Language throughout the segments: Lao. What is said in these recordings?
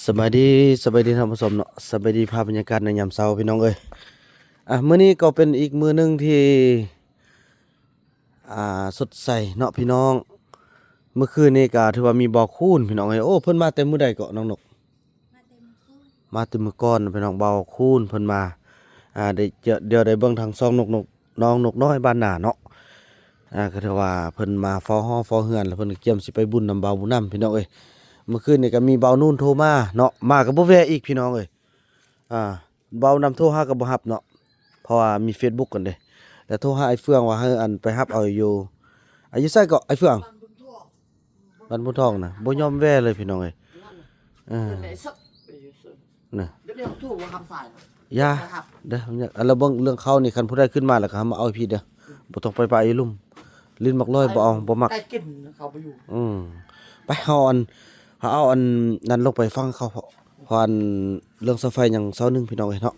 ສະບາຍດີ ສະບາຍດີທ່ານຜູ້ຊົມເນາະ ສະບາຍດີພາບບັນຍາກາດໃນຍາມເຊົ້າພີ່ນ້ອງເອີຍ. ອ່າ ມື້ນີ້ກໍເປັນອີກມື້ໜຶ່ງທີ່ ອ່າ ສົດໃສເນາະພີ່ນ້ອງ. ມື້ຄືນນີ້ກໍຖືວ່າມີບ່າວຄູນພີ່ນ້ອງເອີຍ. ໂອ້ ເພິ່ນມາແຕ່ມື້ໃດເກາະນ້ອງນົກ? ມາແຕ່ມື້ກ່ອນ ມາແຕ່ມື້ກ່ອນພີ່ນ້ອງ. ບ່າວຄູນເພິ່ນມາ ອ່າ ໄດ້ເຈ- ດຽວໄດ້ເບິ່ງທາງຊ່ອງນົກ ນົກ ນ້ອງນົກນ້ອຍບ້ານນາເນາະ. ອ່າ ກໍຖືວ່າເພິ່ນມາເຝົ້າຫໍເຝົ້າເຮືອນ ແລ້ວເພິ່ນກໍກຽມຊິໄປບຸນນຳບ່າວບຸນນຳພີ່ນ້ອງເອີຍ. ມື້ຄືນນີ້ກໍມີບ່າວນູນໂທມາເນາະ ມາກໍບໍ່ແວ່ອີກພີ່ນ້ອງເອີຍ. ອ່າ ບ່າວບຸນນຳໂທຫາກໍບໍ່ຮັບເນາະ ເພາະວ່າມີເຟສບຸກກັນເດ້. ແລ້ວໂທຫາອ້າຍເຟືອງວ່າໃຫ້ອັນໄປຮັບເອົາຢູ່ ອ່າ ຢູ່ໃສເກາະອ້າຍເຟືອງ? ບ້ານບຸນທອງນະ ບໍ່ຍອມແວ່ເລີຍພີ່ນ້ອງເອີຍ. ເອີ ນະ ຢ່າເດີ ອັນລະເບິ່ງເລື່ອງເຂົານີ້ ຄັນຜູ້ໃດຂຶ້ນມາແລ້ວກໍເອົາມາເອົາຢູ່ພີ້ເດີ ບໍ່ຕ້ອງໄປປະຢູ່ລຸ່ມ. ຫຼິ້ນໝາກລອຍບໍ່ເອົາ ບໍ່ມັກ ໄປກິນເຂົາບໍ່ຢູ່. ອືມ ໄປ ເຮົາອັນ ເຮົາເອົາອັນນັ້ນລົງໄປຟັງເຂົາ ເພາະ ເພາະອັນເລື່ອງເສົາໄຟຍັງເສົາໜຶ່ງພີ່ນ້ອງເອີຍເນາະ.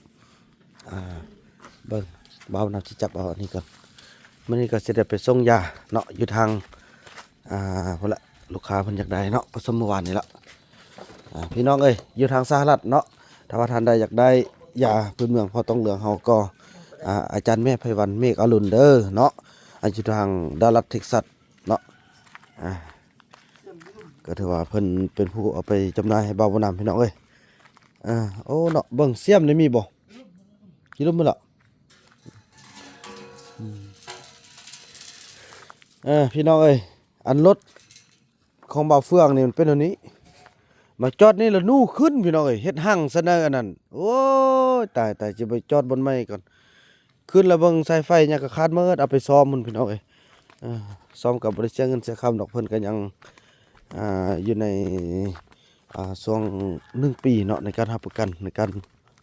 ອ່າ ເບິ່ງ ບ່າວນຳຊິຈັບເອົາອັນນີ້ກ່ອນ. ມື້ນີ້ກໍຊິໄດ້ໄປສົ່ງຢາເນາະ ຢູ່ທາງ ອ່າ ພຸ້ນລະ ລູກຄ້າເພິ່ນຢາກໄດ້ເນາະ ປະສົມມື້ວານນີ້ລະ. ອ່າ ພີ່ນ້ອງເອີຍ ຢູ່ທາງສະຫະລັດເນາະ ຖ້າວ່າທ່ານໃດຢາກໄດ້ຢາພື້ນເມືອງພໍ່ຕ້ອງເຫຼືອງ ເຮົາກໍ ອ່າ ອາຈານແມ່ໄພວັນ ເມກອະລຸນເດີເນາະ ຢູ່ທາງດາລັດເທັກຊັດເນາະ. ອ່າ ກໍຖືວ່າເພິ່ນເປັນຜູ້ເອົາໄປຈຳໜ່າຍໃຫ້ບ່າວບຸນນຳພີ່ນ້ອງເອີຍ. ອ່າ ໂອ້ເນາະ ເບິ່ງ ສຽມນີ້ມີບໍ່? ຢູ່ລຸ່ມພຸ້ນລະ. ເອີ ພີ່ນ້ອງເອີຍ ອັນລົດຂອງບ່າວເຟືອງນີ້ມັນເປັນແນວນີ້ ມາຈອດນີ້ລະໜູຂຶ້ນພີ່ນ້ອງເອີຍ ເຮັດຮັງຊະໃນອັນນັ້ນ. ໂອ້ຍ ຕາຍໆ ຊິໄປຈອດບ່ອນໃໝ່ກ່ອນ. ຂຶ້ນລະເບິ່ງສາຍໄຟຫຍັງກໍຂາດໝົດ ເອົາໄປສ້ອມພຸ້ນພີ່ນ້ອງເອີຍ. ເອີ ສ້ອມກໍບໍ່ໄດ້ເສຍເງິນເສຍຄຳດອກ ເພິ່ນກໍຍັງ ອ່າ ຢູ່ໃນ ອ່າ ຊ່ວງໜຶ່ງປີເນາະ ໃນການຮັບປະກັນ ໃນການ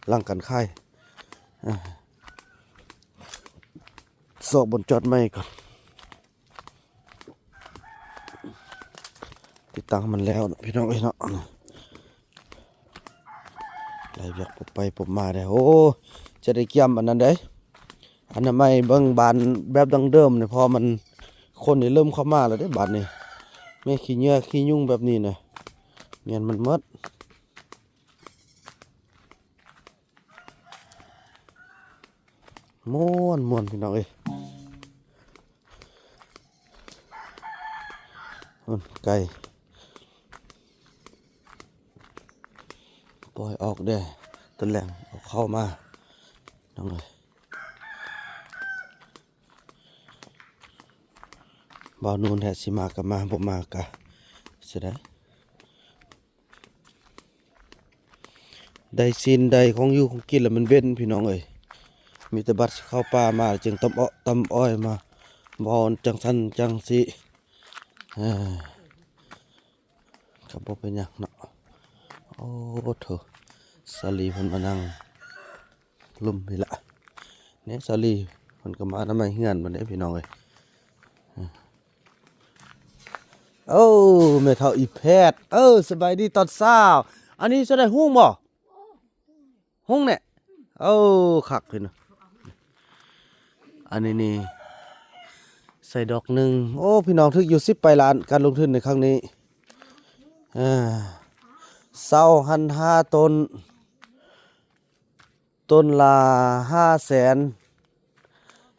ຫຼັງການຂາຍ. ອ່າ ຊອກບ່ອນຈອດໃໝ່ກ່ອນ. ຕິດຕັ້ງໃຫ້ມັນແລ້ວເນາະ ພີ່ນ້ອງເອີຍເນາະ. ໄລ່ວຽກປຸບໄປປຸບມາເດ້. ໂອ້ ຈະໄດ້ກຽມອັນນັ້ນເດ້ ອະນາໄມເບິ່ງບ້ານແບບດັ້ງເດີມນີ້ ເພາະມັນ ຄົນນີ້ເລີ່ມເຂົ້າມາແລ້ວເດ້ບາດນີ້. ແມ່ຂີ້ເຫຍື້ອຂີ້ຍຸງແບບນີ້ນະ ແມ່ນມັນໝົດ. ມ່ວນໆ ພີ່ນ້ອງເອີຍ. ໂອ້ ໄກ່ ປ່ອຍອອກແດ່ ຕອນແລງເອົາເຂົ້າມາ ນ້ອງເອີຍ. ບ່າວນູນແທ້ ຊິມາກໍມາ ບໍ່ມາກໍຊິໄດ້. ໄດ້ຊີ້ນໄດ້ຂອງຢູ່ຂອງກິນແລ້ວມັນເວັນ ພີ່ນ້ອງເອີຍ. ມີແຕ່ບັດຊິເຂົ້າປ່າມາ ຈຶ່ງຕຳເອາະຕຳອ້ອຍມາ ເວົ້າຈັ່ງຊັ້ນຈັ່ງຊີ້. ເອີ ກໍບໍ່ເປັນຫຍັງເນາະ. ໂອ້ໂຖ ສາລີເພິ່ນມານັ່ງລຸ່ມນີ້ລະ. ນີ້ສາລີເພິ່ນກໍມາອະນາໄມເຮືອນເພິ່ນເດ້ ພີ່ນ້ອງເອີຍ. ໂອ້ ແມ່ເຖົ້າອີແພດ ເອີ ສະບາຍດີຕອນເຊົ້າ. ອັນນີ້ຈະໄດ້ຮຸ່ງບໍ່? ຮຸ່ງແນ່. ໂອ້ ຄັກພີ່ນ້ອງ. ອັນນີ້ນີ້ໃສ່ດອກໜຶ່ງ. ໂອ້ ພີ່ນ້ອງ ຖືກຢູ່ສິບປາຍລ້ານ ການລົງທຶນໃນຄັ້ງນີ້. ເອີ ເຊົາຫັ້ນຫ້າຕົ້ນ ຕົ້ນລະຫ້າແສນ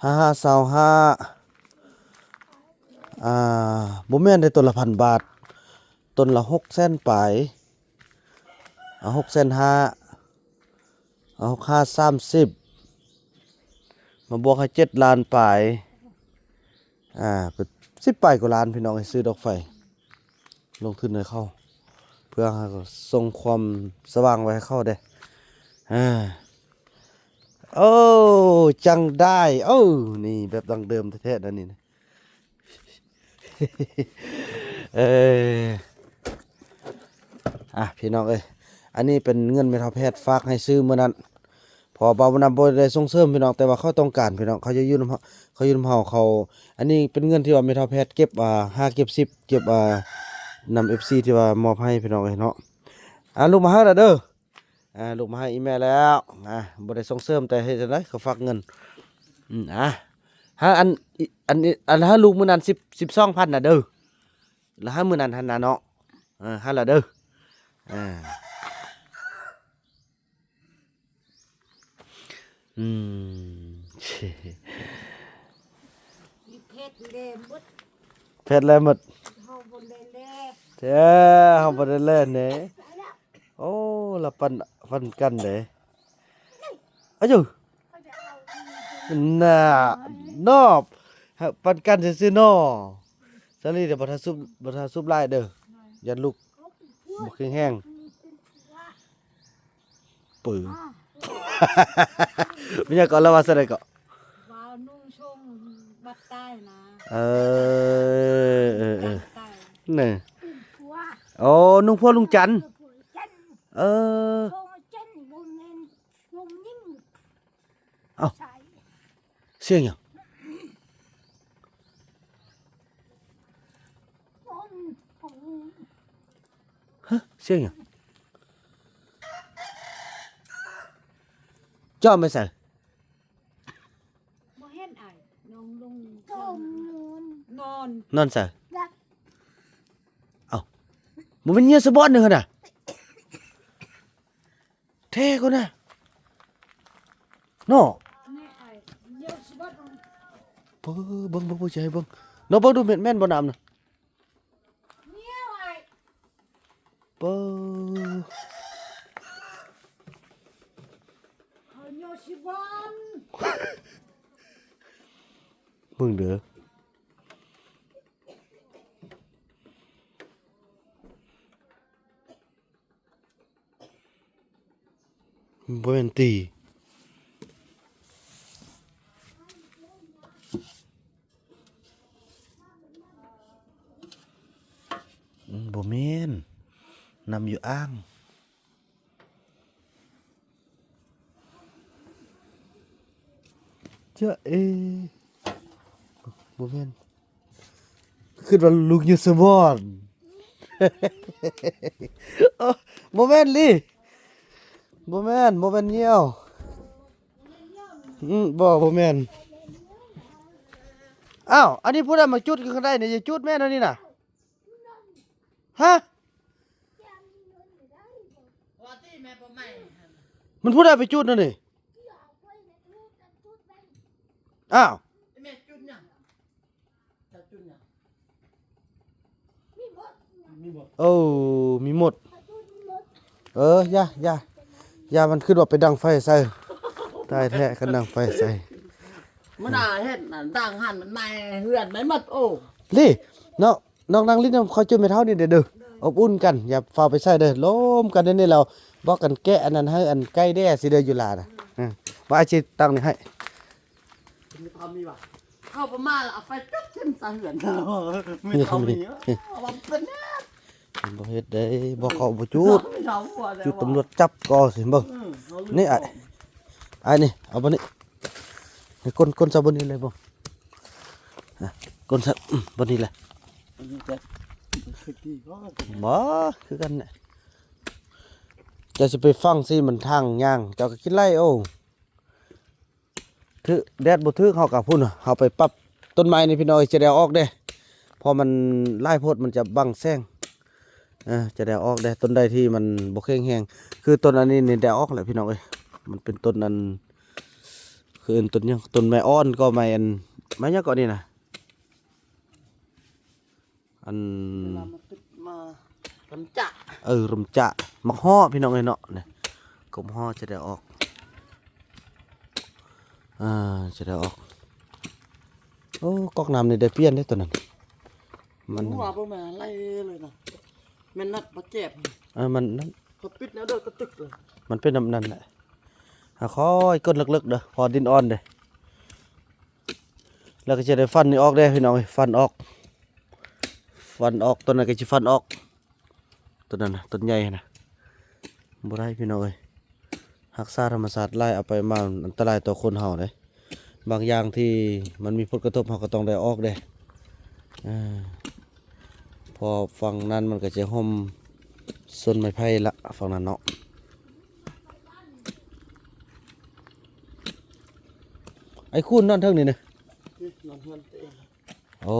ຫ້າຫ້າຊາວຫ້າ ອ່າ ບໍ່ແມ່ນເດ້ ຕົ້ນລະພັນບາດ ຕົ້ນລະຫົກແສນປາຍ ເອົາຫົກແສນຫ້າ ເອົາຫົກຫ້າສາມສິບ ມາບວກໃຫ້ເຈັດລ້ານປາຍ. ອ່າ ເປັນສິບປາຍກວ່າລ້ານ ພີ່ນ້ອງເອີຍ ຊື້ດອກໄຟ ລົງທຶນໃຫ້ເຂົາ ເພື່ອໃຫ້ເຂົາສົ່ງຄວາມສະຫວ່າງໄວ້ໃຫ້ເຂົາເດ້. ເອີ ໂອ້ ຈັ່ງໄດ້ ໂອ້ ນີ້ແບບດັ້ງເດີມແທ້ໆ ນະນີ້. ເອີ ອ່ະ ພີ່ນ້ອງເອີຍ ອັນນີ້ເປັນເງິນແມ່ເຖົ້າແພດຝາກໃຫ້ຊື້ມື້ນັ້ນ. ເພາະວ່າບໍ່ນຳ ບໍ່ໄດ້ສົ່ງເສີມພີ່ນ້ອງ ແຕ່ວ່າເຂົາຕ້ອງການພີ່ນ້ອງ ເຂົາຢາກຢູ່ນຳເຮົາ ເຂົາຢູ່ນຳເຮົາ ເຂົາ ອັນນີ້ເປັນເງິນທີ່ວ່າແມ່ເຖົ້າແພດເກັບ ອ່າ ຫາເກັບສິບ ເກັບ ອ່າ ນຳເອັຟຊີທີ່ວ່າມອບໃຫ້ພີ່ນ້ອງເອີຍເນາະ. ອ່າ ລູກມາໃຫ້ລະເດີ ອ່າ ລູກມາໃຫ້ອີ່ແມ່ແລ້ວ. ອ່າ ບໍ່ໄດ້ສົ່ງເສີມ ແຕ່ເຮັດຈັ່ງໃດ ເຂົາຝາກເງິນ. ອືມ ອ່າ ຫາອັນ ອັນ ອັນ ຫາລູກມື້ນັ້ນສິບ ສິບສອງພັນນະເດີ ລະຫາມື້ນັ້ນຫັ້ນນະເນາະ. ເອີ ຫັ້ນລະເດີ ເອີ ອ່າ ອືມ ເພັດແລ້ວໝົດ ເຮົາບໍ່ໄດ້ແລ່ນ ແທ້ ເຮົາບໍ່ໄດ້ແລ່ນເດ້. ໂອ້ ລະປັນ ປັນກັນເດ້ ອາຍຸ ໜ້າ ນອບ ປັນກັນຊື່ໆເນາະ. ສາລີເດີ ບໍ່ຖ້າສູບ ບໍ່ຖ້າສູບຫຼາຍເດີ ຢ້ານລູກບໍ່ແຂງແຮງ. ປື ແມ່ນຫຍັງເກາະ ລາວວ່າຊັ້ນໃດເກາະ? ວ່ານຸ່ງຊົງບັດໃຕ້ນະ ເອີ ເອີ ເອີ ແມ່ນ ໂອ້ ນຸ່ງພົວລຸງຈັນ ເອີ ເອົ້າ ສຽງຫຍັງ? ຮະ ສຽງຫຍັງ? ຈອມໄປໃສ? ບໍ່ເຫັນອ້າຍ ນ້ອງລົງ ນອນ ນອນໃສ? ເອົ້າ ບໍ່ແມ່ນເຫຍື່ອສະບອນນີ້ຫັ້ນນະ? ແທ້ກ່ອນນະ ເນາະ ເບິ່ງ ເບິ່ງ ເບິ່ງ ເບິ່ງ ເບິ່ງ ເນາະ ເບິ່ງດູ ແມ່ນ ແມ່ນບໍ່ນ້ຳນະ? ເບິ່ງ ເບິ່ງເດີ. ບໍ່ແມ່ນຕີ ອືມ ບໍ່ແມ່ນ ນ້ຳຢູ່ອ່າງ. ຈະເອ ບໍ່ແມ່ນ ຄິດວ່າລູກຢູ່ສະບອນ ໂອ້ ບໍ່ແມ່ນລີ ບໍ່ແມ່ນ ບໍ່ແມ່ນຍ່ຽວ ອືມ ບໍ່ ບໍ່ແມ່ນ. ອ້າວ ອັນນີ້ຜູ້ໃດມາຈຸດຢູ່ຂ້າງໃນນີ້? ຢ່າຈຸດແມ່ນອັນນີ້ນະ. ຮະ? ມັນຜູ້ໃດໄປຈຸດນັ້ນນີ້? ອ້າວ ໂອ້ ມີມົດ ເອີ ຢ່າ ຢ່າ ຢ່າ ມັນຄືວ່າໄປດັງໄຟໃສ່ ຕາຍແທ້ ຄັນດັງໄຟໃສ່ ມັນໜ້າເຮັດນະ ດັງຫັ້ນມັນໄໝ້ເຮືອນໄໝ້ໝົດ ໂອ້ ລີ້ ເນາະ. ນ້ອງນັ່ງຫຼິ້ນນຳເຂົາເຈົ້າແມ່ເຖົ້ານີ້ເດີ ອົບອຸ່ນກັນ ຢ່າຟ້າວໄປໃສ່ເດີ ລົມກັນແນວນີ້ແລ້ວ ບອກກັນແກະອັນນັ້ນໃຫ້ອັນໄກ່ແດ່ຊິເດີ ຢູ່ລານະ ເອີ ວ່າອ້າຍຊິຕັ້ງນີ້ໃຫ້ ເຂົາປະມານເອົາໄຟຈຸດຖິ້ມໃສ່ເຮືອນ ມີເຂົາມີ ເອົາວ່າເປັນແນ່ ບໍ່ເຮັດເດ້ ບໍ່ເຂົາບໍ່ຈຸດ ຈຸດຕຳຫຼວດຈັບກໍຊິເບິ່ງ ເອີ ນີ້ອ້າຍ ອ້າຍນີ້ ເອົາບ່ອນນີ້ ໃຫ້ກົ້ນ ກົ້ນໃສ່ບ່ອນນີ້ເລີຍເບິ່ງ ອ່ະ ກົ້ນໃສ່ ອືມ ບ່ອນນີ້ແຫຼະ ອັນນີ້ແຕ່ຄືດີບໍ່ ບໍ່ ຄືກັນແຫຼະ ເຈົ້າຊິໄປຝັງຊິ ມັນທາງຍ່າງ ເຈົ້າກໍຄິດໄລ່ ໂອ້ ຖືກແດດບໍ່ຖືກ ເຮົາກໍພຸ້ນ ເຮົາໄປປັບຕົ້ນໄມ້ນີ້ ພີ່ນ້ອງເອີຍ ຈະໄດ້ເອົາອອກເດ້ ເພາະມັນຫຼາຍໂພດ ມັນຈະບັງແສງ ເອີ ຈະໄດ້ເອົາອອກເດ້ ຕົ້ນໃດທີ່ມັນບໍ່ແຂງແຮງ ຄືຕົ້ນອັນນີ້ນີ້ໄດ້ເອົາອອກແຫຼະ ພີ່ນ້ອງເອີຍ ມັນເປັນຕົ້ນອັນ ຄືເອີ້ນຕົ້ນຫຍັງ ຕົ້ນໄມ້ອ່ອນກໍໄມ້ອັນ ໄມ້ຫຍັງເກາະນີ້ນະ ອັນ ເວລາມັນຕິດມາ ລຳຈະ ເອີ ລຳຈະ ໝາກເຫາະ ພີ່ນ້ອງເອີຍເນາະ ນີ້ ກົບເຫາະຈະໄດ້ອອກ ອ່າ ຈະໄດ້ອອກ ໂອ້ ກອກນ້ຳນີ້ໄດ້ປ່ຽນເດ້ຕົວນັ້ນ ມັນ ຫົວບໍ່ແມ່ນໄລ່ເລີຍນະ ແມ່ນນັດບໍ່ເຈັບ ເອີ ມັນນັ້ນ ກໍປິດແນວເດີ ກະຕຶກເລີຍ ມັນເປັນແນວນັ້ນແຫຼະ ຫາຄ່ອຍກົດເລິກໆເດີ ພໍດິນອ່ອນເດ້ ແລ້ວກໍຈະໄດ້ຟັນນີ້ອອກເດ້ພີ່ນ້ອງເອີຍ ຟັນອອກ ຟັນອອກ ຕົ້ນນັ້ນກໍຊິຟັນອອກ ຕົ້ນນັ້ນນະ ຕົ້ນໃຫຍ່ນະ ບໍ່ໄດ້ພີ່ນ້ອງເອີຍ ຮັກສາທຳມະຊາດຫຼາຍ ເອົາໄປມາອັນຕະລາຍຕໍ່ຄົນເຮົາເດ້ ບາງຢ່າງທີ່ມັນມີຜົນກະທົບ ເຮົາກໍຕ້ອງໄດ້ເອົາອອກເດ້ ເອີ ເພາະຝັ່ງນັ້ນມັນກໍຈະຮົ່ມຕົ້ນໄມ້ໄຜ່ລະ ຝັ່ງນັ້ນເນາະ. ໄອ້ຄູນນອນເທິງນີ້ນະ ນອນເຮືອນຕົວເອງ ໂອ້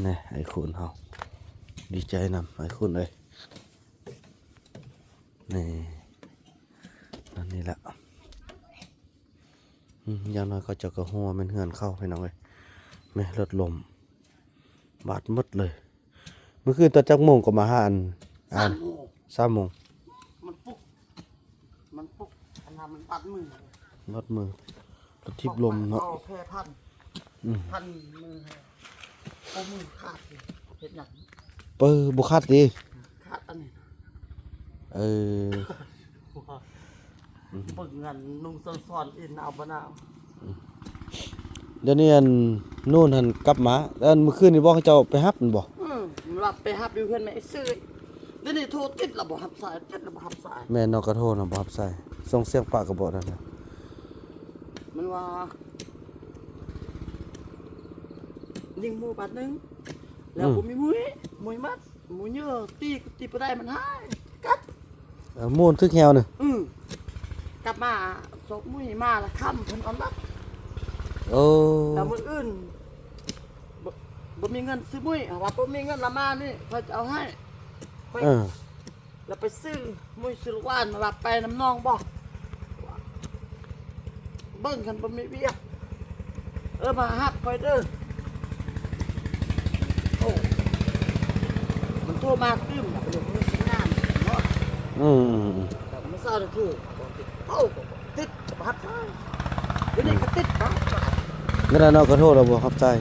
ນີ້ໄອ້ຄູນເຮົາ ດີໃຈນຳໄອ້ຄູນເອີຍ ນີ້ ນອນນີ້ລະ. ອືມ ຢ່າງໜ້ອຍເຂົາເຈົ້າກໍຮູ້ວ່າແມ່ນເຮືອນເຂົາ ພີ່ນ້ອງເອີຍ. ແມ່ນລົດລົ້ມ ບາດໝົດເລີຍ. ມື້ຄືນຕອນຈັກໂມງກໍມາຫາອັນ ສາມໂມງ ສາມໂມງ ມັນປຸກ ມັນປຸກ ອັນນັ້ນມັນບາດມື ບາດມື ລົດຖີບລົ້ມເນາະ ເອົາແຜ່ພັນ ອືມ ພັນມືໃຫ້ ເອົາມືຂາດ ເຮັດຫຍັງ ເປີບໍ່ຂາດຕິ ຂາດອັນນີ້ ເອີ ເບິ່ງອັນນຸ່ງເຊິ່ງສອນອີ່ໜາວບໍ່ໜາວ. ດຽວນີ້ອັນນູນຫັ້ນກັບມາ ອັນມື້ຄືນນີ້ບໍ່ ເຂົາເຈົ້າໄປຮັບແມ່ນບໍ່? ອືມ ລັບໄປຮັບຢູ່ເຮືອນແມ່ເອື້ອຍ. ດຽວນີ້ໂທຕິດລະບໍ່ຮັບສາຍ ຕິດລະບໍ່ຮັບສາຍ. ແມ່ນເນາະ ກະໂທນະບໍ່ຮັບສາຍ ສົ່ງສຽງປະກະບອກນັ້ນນະ. ມັນວ່າຍິງໝູບາດໜຶ່ງ ແລ້ວ ອືມ ບໍ່ມີມຸ້ຍ ມຸ້ຍໝົດ. ໝູເຍີຕີ ຕີບໍ່ໄດ້ມັນຫາຍກັດ. ເອີ ໝູຖືກແຮວນະ. ອື ກັບມາສອບໝຸ້ຍມາລະຄ່ຳເພິ່ນເອົາມາ. ໂອ້ ລະມື້ອື່ນ ບໍ່ ບໍ່ມີເງິນຊື້ໝຸ້ຍ ເຮົາວ່າບໍ່ມີເງິນລະມານີ້ ຂ້ອຍຈະເອົາໃຫ້ ຂ້ອຍ ເອີ ລະໄປຊື້ໝຸ້ຍຊື້ລູກຫວ່ານ ລະໄປນຳນ້ອງບໍ ເບິ່ງຄັນບໍ່ມີວຽກ ເອີ ມາຮັບຂ້ອຍເດີ. ໂອ້ ມັນໂທມາຕື່ມ ລະໄປລົງມືສັນຍານເນາະ. ອືມ ແຕ່ມື້ເຊົ້ານີ້ຄື ເອົາ ຕິດ ຮັບສາຍ ດຽວນີ້ກໍຕິດ ຮັບສາຍ. ນັ້ນນະເນາະ ກະໂທລະບໍ່ຮັບສາຍ.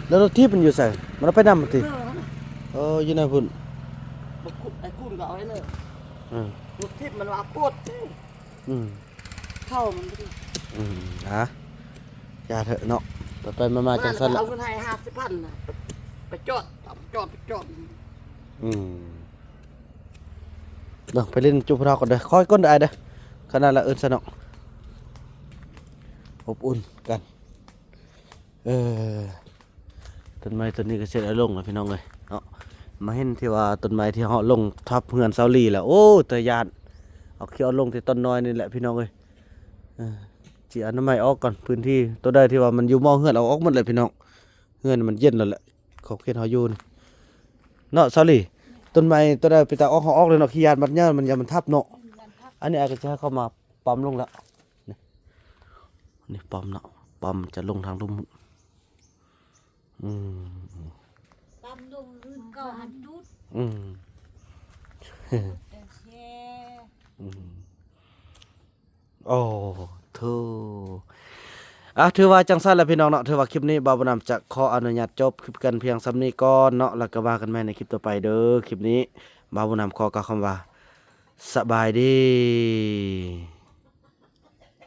ແລ້ວລົດຖີບມັນຢູ່ໃສ? ມັນເອົາໄປນຳຕິ? ເອີ ຢູ່ໃນພຸ້ນ ບັກຄຸ ໄອ້ຄຸນກໍເອົາໄວ້ເລີຍ. ເອີ ລົດຖີບມັນວ່າປວດ. ອືມ ເຂົ້າມັນບໍ່ໄດ້. ອືມ ອ່າ ຢ່າເຖາະເນາະ ໄປໆມາໆ ຈັ່ງຊັ້ນລະ ເອົາເງິນໃຫ້ຫ້າສິບພັນນະ ໄປ ໄປຈອດ ໄປຈອດ ໄປຈອດ. ອືມ ເບິ່ງໄປຫຼິ້ນຈຸຜູ້ເຖົ້າກ່ອນເດີ ຄອຍກ່ອນເດີອ້າຍເດີ ຂະໜາດລະເອີ້ນຊະເນາະ ອົບອຸ່ນກັນ ເອີ. ຕົ້ນໄມ້ຕົ້ນນີ້ກໍເສດເອົາລົງແລ້ວພີ່ນ້ອງເອີຍເນາະ. ມາເຫັນທີ່ວ່າຕົ້ນໄມ້ທີ່ເຮົາລົງທັບເຮືອນຊາວລີແລ້ວ ໂອ້ ຕາຢ້ານ. ເອົາ ເອົາລົງທີ່ຕົ້ນນ້ອຍນີ້ແຫຼະພີ່ນ້ອງເອີຍ. ເອີ ຊິເອົາໜໍ່ໄມ້ອອກກ່ອນ ພື້ນທີ່ໂຕໃດທີ່ວ່າມັນຢູ່ໝໍ້ເຮືອນ ເອົາອອກໝົດແຫຼະພີ່ນ້ອງ. ເຮືອນມັນເຢັນແລ້ວແຫຼະ ຂອບເຂດເຮົາຢູ່ນີ້ເນາະຊາວລີ. ຕົ້ນໄມ້ໂຕໃດເປັນຕາອອກ ເຮົາອອກເລີຍເນາະ ຂີ້ຢ້ານ ບັດຍາມມັນ ຢ້ານມັນທັບເນາະ. ອັນນີ້ອ້າຍກໍຈະໃຫ້ເຂົາມາປ້ຳລົງແລ້ວ ນີ້ ນີ້ປ້ຳເນາະ ປ້ຳຈະລົງທາງລຸ່ມ. ອືມ ປ້ຳລົງ ອື່ນເກົ່າຫັ້ນຈຸດ ອືມ ແຕ່ແຊ່ ອືມ ໂອ້ ໂທ້ ອ່າ ຖືວ່າຈັ່ງຊັ້ນລະພີ່ນ້ອງເນາະ. ຖືວ່າຄລິບນີ້ບ່າວບຸນນຳຈະຂໍອະນຸຍາດຈົບຄລິບກັນພຽງສ່ຳນີ້ກ່ອນເນາະ ແລ້ວກໍວ່າກັນໃໝ່ໃນຄລິບຕໍ່ໄປເດີ. ຄລິບນີ້ບ່າວບຸນນຳຂໍກ່າວຄຳວ່າ ສະບາຍດີ.